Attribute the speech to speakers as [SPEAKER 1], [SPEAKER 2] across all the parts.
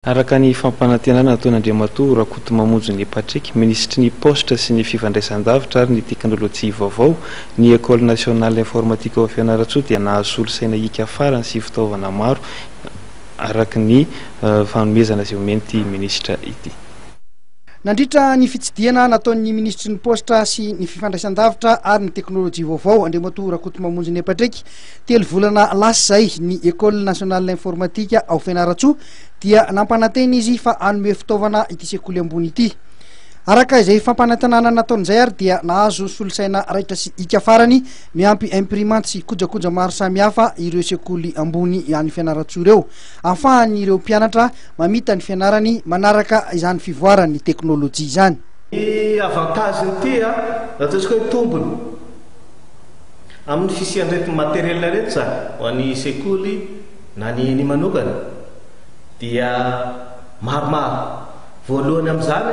[SPEAKER 1] Araka ny fampanantenana nataon'Andriamatoa Rakotomamonjy Patrick, minisitry ny Paositra sy ny fifandraisan-davitra ary ny teknolojia vaovao, ny Ecole nationale informatique ao Fianarantsoa dia nahazo solosaina hiaka farany sy fitaovana maro araka ny fanomezana izay omen'ity minisitra ity.
[SPEAKER 2] Nandritra ny fitsidihana nataon'ny minisitry ny Paositra sy ny fifandraisan-davitra ary ny teknolojia vaovao, Andriamatoa Rakotomamonjy Patrick, 3 volana lasa izay, ny Ecole nationale informatique ao Fianarantsoa, dia nampanantena izy fa hanome fitaovana ity sekoly ambony ity. Araka izay fampanantenana nataony izay ary dia nahazo solosaina raitra sy hika farany miampy imprimante sy kojakoja maro samihafa ireo sekoly ambony any Fianarantsoa ireo, ahafahan'ireo mpianatra mamita ny fianarany manaraka izany fivoaran'ny teknolojia izany.
[SPEAKER 3] Ny avantage-n'ity a, raha ataontsika hoe tombony amin'ny fisian'ireto matériel ireto izany ho an'ny sekoly na ny eni manokana dia maromaro. Voalohany amin'izany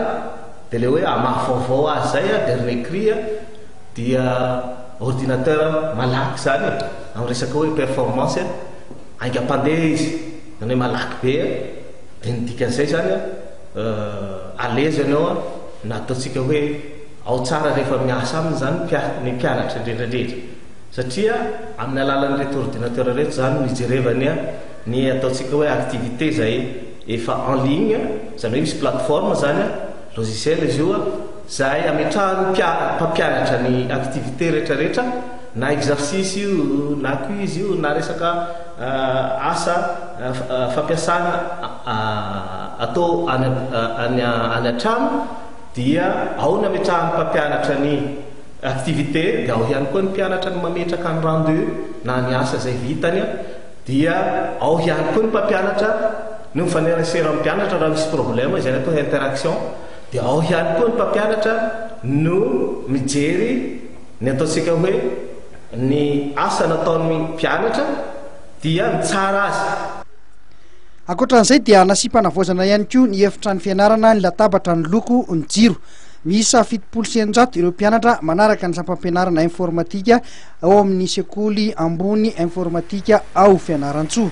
[SPEAKER 3] dia ilay hoe hamaha vaovao azy izay, dernier cri, dia ordinateur malaky izany e, amin'ny resaka hoe performance, haingam-pandeha izy, izany hoe malaky be, dia ny dikan'izay izany à l'aise ianao na ataontsika hoe ao tsara rehefa miasa aminy izany ny mpianatra indrindra indrindra. Satria amin'ny alalan'ireto ordinateur ireto izany no ijerevany ny ataontsika hoe activité izay efa en ligne, izany hoe misy plateforme izany, logiciel izy io, izay ametrahan'ny mpampianatra ny activité rehetra rehetra, na exercice io, na quiz io, na resaka asa fampiasana atao any any an-trano dia ao ny ametrahan'ny mpampianatra ny Activité, dia ao ihany koa ny mpianatra no mametraka ny rendu na ny asa izay vitany, dia ao ihany koa ny mpampianatra no mifanerasera amin'ny mpianatra raha misy problème, izay ny atao hoe interaction, dia ao ihany koa ny mpampianatra no mijery ny ataontsika hoe ny asa nataon'ny mpianatra dia mitsara azy.
[SPEAKER 2] Ankoatran'izay dia nasiam-panavaozana ihany koa ny efitrano fianarana, ny latabatra, ny loko, ny jiro. Miisa 670 ireo mpianatra manaraka ny sampam-pianarana informatika ao amin'ny sekoly ambony informatika ao Fianarantsoa.